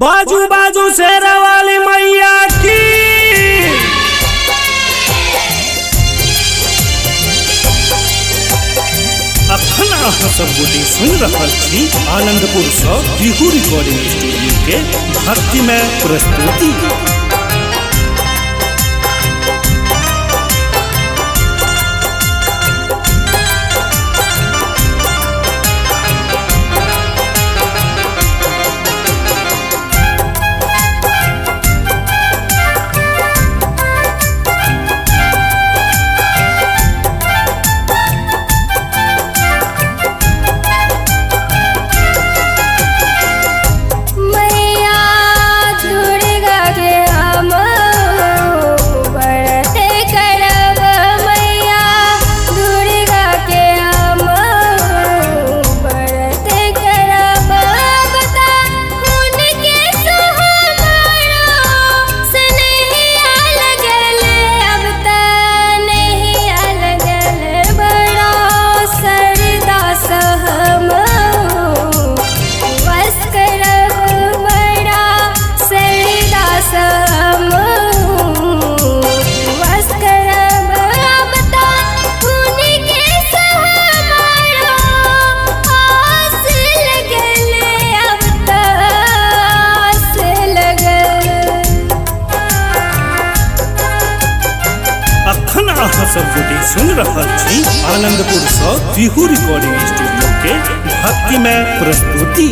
बाजू बाजू शेरा वाली मैया की। अखन अहाँ सब गोटे सुनि रहल छी आनंदपुर सँ बिहू रिकॉर्डिंग स्टूडियो के भक्तिमय प्रस्तुति। मैया दुर्गा के हम व्रत करब, मैया दुर्गा के हम व्रत करब। बता उनके हमारो स्नेहिया लगल, अब त नहिया लगल बड़ा सरदा हम वस करब, बड़ा सरदा हम वस करब। अब त उनके हमारो आस लगल, अब त आस लगल। अखन अहाँ सब गोटे सुनि रहल छी आनंदपुर सँ बिहू रिकॉर्डिंग स्टूडियो के भक्तिमय प्रस्तुति।